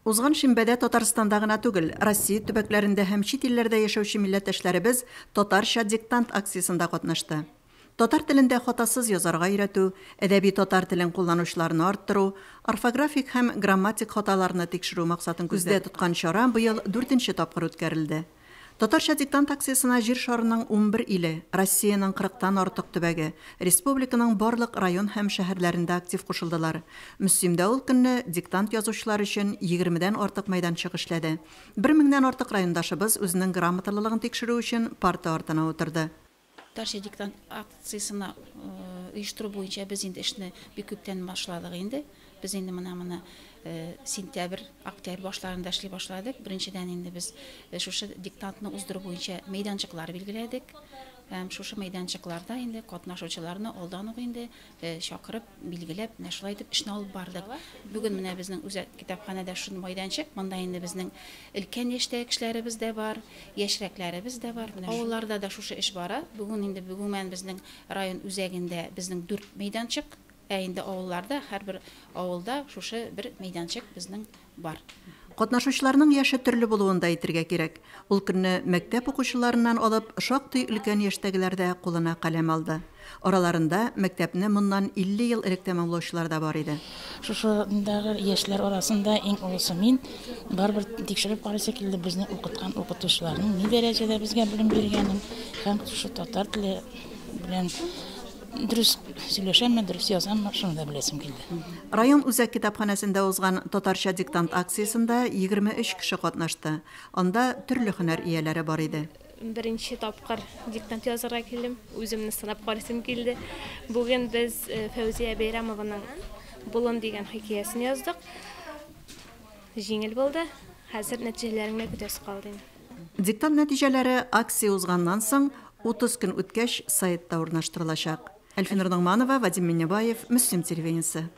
Узган шимбәдә Татарстанда гына түгел, Россия төбәкләрендә һәм чит илләрдә яшәүче милләттәшләребез Татарча диктант акциясендә катнашты. Татар телендә хатасыз язарга өйрәтү, әдәби татар телен кулланучыларны арттыру, орфографик һәм грамматик хаталарны тикшерү максатын күздә тоткан чара быел дүртенче тапкыр үткәрелде. Татарча диктант акциясенә Җир шарының 11 иле, Россиянең кырыктан артык төбәге, республиканың барлык район һәм шәһәрләрендә актив кушылдылар. Мөслимдә ул көнне диктант язучылар өчен егермедән артык мәйданчык эшләде. Бер меңнән артык райондашыбыз үзенең грамоталылыгын тикшерү өчен парта артына утырды. Татарча диктант акциясен оештыру буенча без инде эшне бик күптән башладык инде. Без инде менә моны сентябрь, октябрь башларында эшли башладык. Беренчедән инде без шушы диктантны уздыру буенча мәйданчыклар билгеләдек. Һәм шушы мәйданчыкларда инде катнашучыларны алдан ук инде чакырып, билгеләп, менә шулай итеп эшне алып бардык. Бүген менә безнең үзәк китапханәдә шундый майданчык. Монда инде безнең өлкән яшьтәге кешеләребез дә бар, яшьрәкләребез дә бар. Менә авылларда да шушы эш бара. Бүген инде гомумән безнең район үзәгендә безнең дүрт мәйданчык, ә инде авылларда һәрбер авылда шушы бер мәйданчык безнең бар. Катнашучыларның яше төрле булуын да әйтергә кирәк. Ул көнне мәктәп укучыларыннан алып шактый өлкән яшьтәгеләр дә кулына каләм алды. Араларында мәктәпне моннан 50 ел элек тәмамлаучылар да бар иде. Шушындагы яшьләр арасында иң олысы мин. Барыбер тикшереп карыйсы килде безне укыткан укытучыларның ни дәрәҗәдә безгә белем биргәнен һәм шушы татар теле белән дөрес сөйләшәмме, дөрес язаммы, шуны да беләсем килде. Район үзәк китапханәсендә узган Татарча диктант акциясендә 23 кеше катнашты. Анда төрле һөнәр ияләре бар иде. Беренче тапкыр диктант язырга килдем, үземне сынап карыйсым килде. Бүген без Фәүзия Бәйрәмованың Болын дигән хикәясен яздык. Җиңел булды. Хәзер нәтиҗәләрен генә көтәсе калды инде. Диктант нәтиҗәләре акция узганнан соң 30 көн үткәч сайтта урнаштырылачак. Әлфинур Ногманова, Вадим Миннебаев, Мөслим телевидениесе.